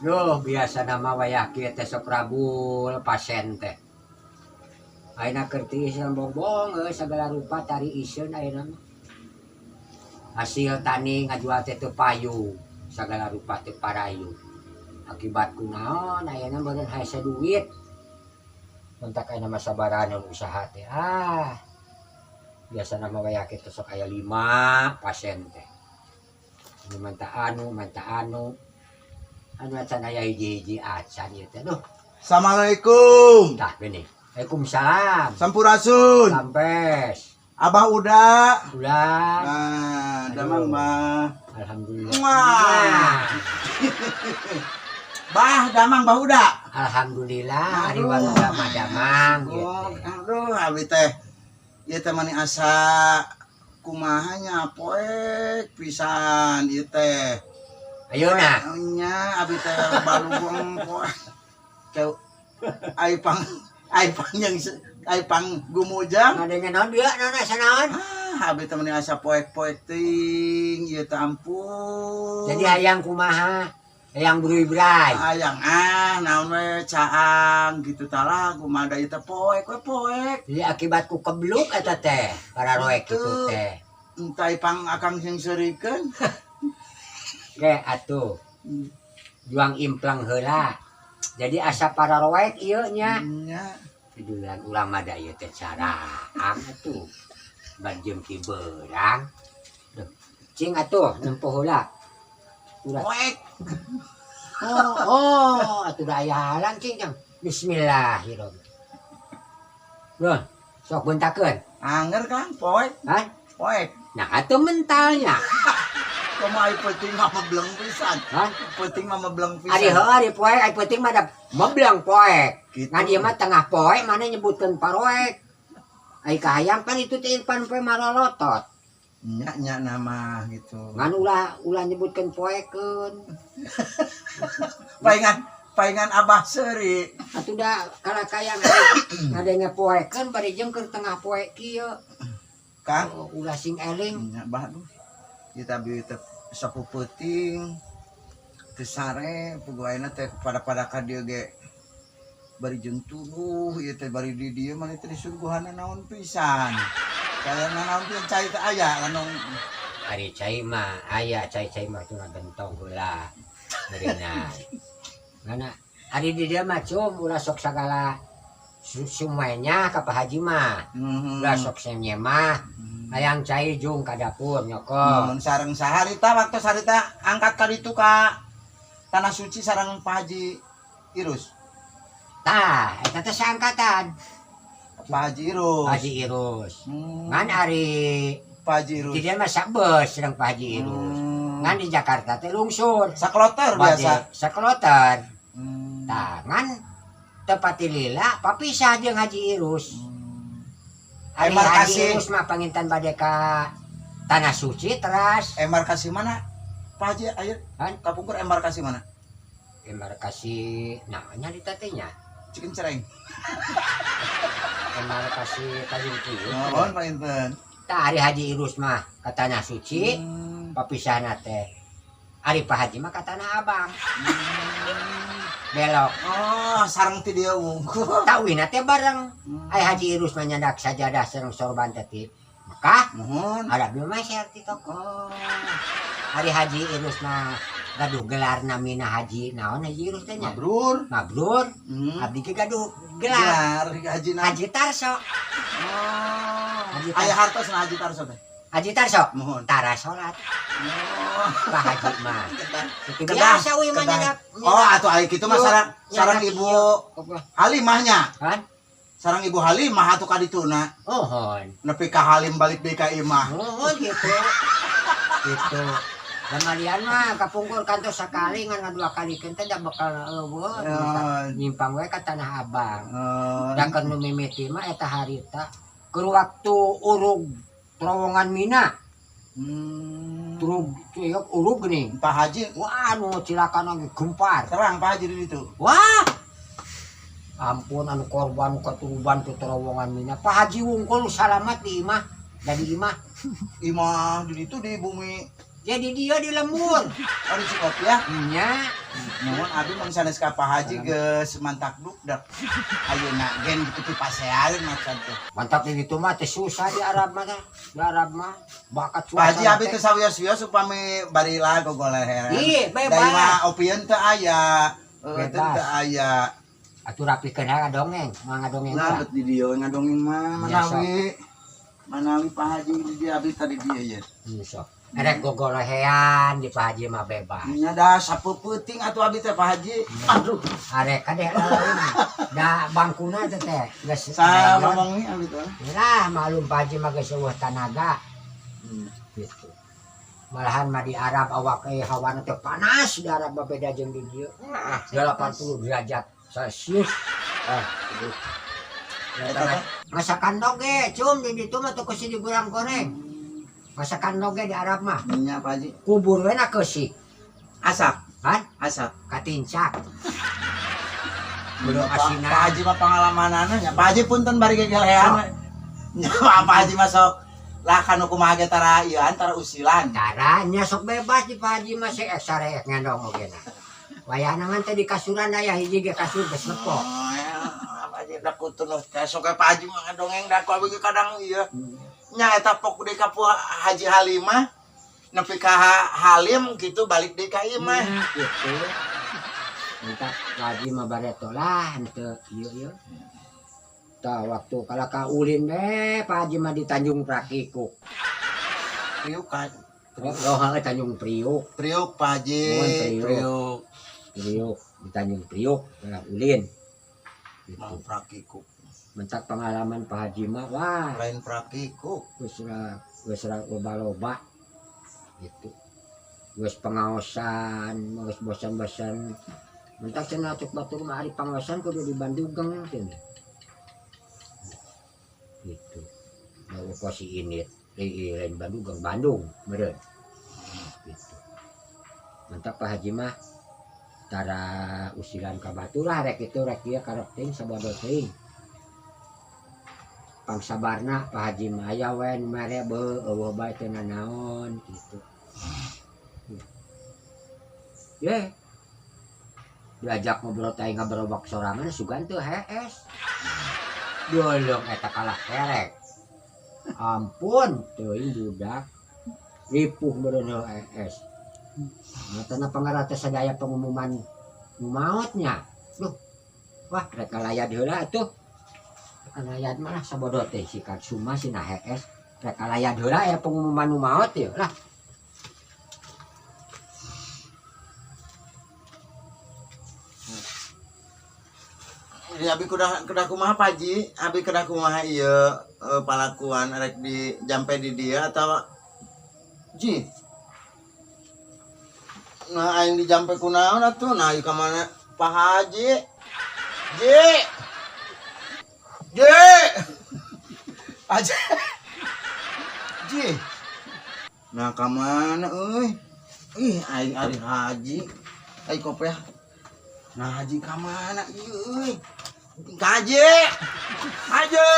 Duh, biasa nama wayah kieu teh sok rabul pasien teh. Ayeuna keur tiis bongbong euy, sagala rupa tari iseun ayeuna mah. Hasil tani ngajual teh teu payu, sagala rupa teu parayu. Akibat kunaon ayeuna meureun hese duit. Mentak ayeuna mah sabaraha usaha teh. Ah. Biasa nama wayah kieu teh sok aya 5 pasien teh. Anu manta anu, manta anu. Anu acan aya hiji-hiji acan ieu teh. Duh, Assalamualaikum. Tah gini. Waalaikumsalam. Sampurasun. Sampes. Abah udah. Ulah. Nah, Aduh. Damang mah. Alhamdulillah. Wah. Nah, Bah, damang bah udah. Alhamdulillah ari Aduh. Waruda mah damang gitu. Oh, aduh, abi teh. Ieu teh mani asa kumaha nya, poek pisan ieu teh. Ayeuna Nya abi teh balungong poek. Ceu ai pang ai pang yang ai pang gumujang. Ngadenge naon dia naon asa naon? Ah, abi teh mani asa poek-poek teuing ieu teh, ampun. Jadi hayang kumaha? Hayang bruy-bray. Hayang ah naon we, caang gitu tah, kumaha da ieu teh poek we poek. Jadi akibat ku kebluk eta teh, para roek kitu teh. Entah pang akang sing seurikeun. Ge atuh. Juang implang heula. Jadi asa para roek ieu nya. Nya. Pidulan urang mah da ieu teh caraang atuh. Barjem ki beurang. Duh. Cing atuh nempo heula. Ulah. Poek. Oh, atuh da aya halang cing jang. Bismillahirrahmanirrahim. Duh, sok bentakeun. Anger Kang, poek. Hah? Poek. Nah, atuh mentalnya. Kumaha ai peuting mah mebleng pisan. Hah? Peuting mah mebleng pisan. Ari heuh, ari poek, ari peuting mah da mebleng poek. Gitu. Ngan ieu mah tengah poe mana nyebutkeun paroek. Ai kahayang pan itu teh pan poe marolotot. Nya nya nama gitu. Ngan ulah ulah nyebutkeun poekeun. Paingan paingan abah seuri. Atuh da kala kayang ngadenge poekeun bari jeung keur tengah poe kieu. Kang. Oh, ulah sing eling. Nya bah duh. Kita bi teh sapu peuting teu sare puguh ayeuna teh pada-pada ka dieu ge bari jeung tuduh ieu teh, bari di dieu mah teh disuguhanna naon pisan. Kaya naon pisan, cai teh aya anu? Ari cai mah aya, cai-cai mah cuma gentong heula. Meureunna. Ngana ari di dieu mah cum ulah sok sagala sumanya ka Pak Haji mah. Ulah sok senyemah. Hayang cai jung ka dapur nyokot. Mun sareng saharita, waktu sarita angkat ka ditu ka Tanah Suci sareng Pak Haji Irus. Tah, eta teh saangkatan. Pak Haji Irus. Pak Haji Irus. Ngan ari Pak Haji Irus. Di dieu mah sabes sareng Pak Haji Irus. Ngan di Jakarta teh lungsur. Sakloter biasa. Bade sakloter. Tah, ngan tepati lila papisah jeung Haji Irus. Ari Embarkasi. Haji Irus mah pangintan bade ka Tanah Suci teras. Embarkasi mana? Pak Haji ayo. Kan? Kapungkur embarkasi mana? Embarkasi namanya di tetehnya. Cikencereng. Embarkasi Tanjung Priuk. Nuhun Pak Inten. Tah, ari Haji Irus mah ka Tanah Suci, papisahna teh. Ari Pak Haji mah ka Tanah Abang. Belok. Oh, sareng ti dieu wungkul. Tawina teh bareng. Ari Haji Irus mah nyandak sajadah sareng sorban teh ti Mekah. Nuhun. Ada abdi mah meser ti toko. Oh. Ari Haji Irus mah gaduh gelar namina Haji naon Haji Irus teh nya? Mabrur. Mabrur. Abdi ge gaduh gelar. Gelar Haji naon? Haji Tarso. Oh. Haji Aya Tarso. hartos na Haji Tarso teh? Haji Tarso. Muhun. Tara salat. Oh. Pak Haji mah. Itu Kedah, biasa euy mah kedah. nyandak. Oh, atuh aya kitu mah sareng sareng Nyandak Ibu ieu. Halimahnya. Kan? Sareng Ibu Halimah atuh ka dituna. Mohon. Nepi ka Halim balik deui ka imah. Mohon gitu. Gitu. Lamarian mah kapungkur kantos sakali ngan dua kali teh da bakal eueuh. Nyimpang we ka Tanah Abang. Da keur nu mimiti mah eta harita keur waktu urug terowongan Mina. Turug ieu urug geuning. Pak Haji Wah, anu cilaka ge gempar. Terang Pak Haji di ditu. Wah. Ampun, anu korban keturuban tu terowongan Mina. Pak Haji wungkul salamat di imah. Dari imah. Imah di ditu di bumi. Jadi dia di lembur. Oh di Cikopiah? Nya. Nuhun abi mun sanes ka Pak Haji geus mantak dukdak. Ayeuna gen kitu pasean macan teh. Mantap di ditu mah teh susah di Arab mah teh. Di Arab mah bakat Pak Haji suasana abi teh. teh sawios-wios upami bari lah gogoleheran. Ih, bebas. Da mah opieun teu aya. Heueuh teu Bebas. aya. Atuh rapikeun heula dongeng, mah ngadongeng Nah, heula. bet di dieu ngadongeng mah Ya, sok. manawi. Manawi Pak Haji di dieu abi tadi dieu ye. Sok. Erek gogolehean di Pak Haji mah bebas. Nya da sapeupeting atuh abi teh Pak Haji. Aduh, Arek kade da bangkuna teh teh geus sa ngomong nih abi teh. Lah malum Pak Haji mah geus eueuh tanaga gitu. Malahan mah di Arab awak hawana teh panas di Arab mah beda jeung di dieu. 80 derajat Celsius. Ah, aduh. Eta teh Masakan doge, cum di ditu mah teu keusi digurang goreng. Masakan doge di Arab mah. Nya Pak Haji. Kubur we na keusi. Asap. Han? Asap. Katincak. Belum Pak asinan. Pak Haji mah pengalamanana nya. Pak Haji punten bari gegelehan. Nya Pak Haji mah sok lah kanu kumaha ge tara ieu antara usilan. Caranya sok bebas di Pak Haji mah sek sarek ngendong oge na. Wayahna ngan teh di kasuran aya hiji ge kasur geus lepo. Oh, ya, Pak Haji da kutunuh teh sok Pak Haji mah ngadongeng da ku abi ge kadang ieu. Nya eta pok deui ka Haji Halimah nepi ka Halim gitu balik deui ka imah. Gitu. Minta Pak Haji mah bareto lah henteu ieu ieu. Tah waktu kala ka ulin we Pak Haji mah di Tanjung Prakikuk. Priuk kan. Oh, heuh Tanjung Priuk. Priuk Pak Haji, Mohon Priuk. Priuk. Priuk di Tanjung Priuk lah ulin. Gitu. Mau Prakikuk. Mentak pengalaman Pak Haji mah wah Lain Prakikuk. geus loba-loba gitu. Geus pengaosan, geus bosan-bosan. Mentak cenah cek batur mah ari pangaosan kudu di Bandugeng cenah. Gitu. Mau kosi init, lain Bandugeng, Bandung meureun. Gitu. Mentak Pak Haji mah tara usilan ka batur lah rek itu rek ieu karep teuing sabodo teuing. Pangsabarna Pak Haji mah aya we nu mere beuh eueuh bae teu nanaon gitu. Ye. Diajak ngobrol teh ngabarobak sorangan sugan teu hees. Dolong eta kalah kerek. Ampun teuing budak. Ripuh meureun hees. Matana pangarah teh sadaya pengumuman nu maotnya. Duh. Wah, rek layad heula atuh. Layad mah lah sabodo teh si Katsuma sina hees. Rek layad heula aya pengumuman nu maot ieu lah. Jadi abi kudah kumaha Pak Haji? Abi kudah kumaha ieu palakuan rek di jampe di dia atawa Ji. Nah aing di jampe kunaon atuh? Nah ieu ka mana Pak Haji? Ji. Ji. Haji. Ji. Nah ka mana euy? Ih aing ari Haji. Aing kopiah. Nah Haji ka mana ieu euy? Haji. Haji.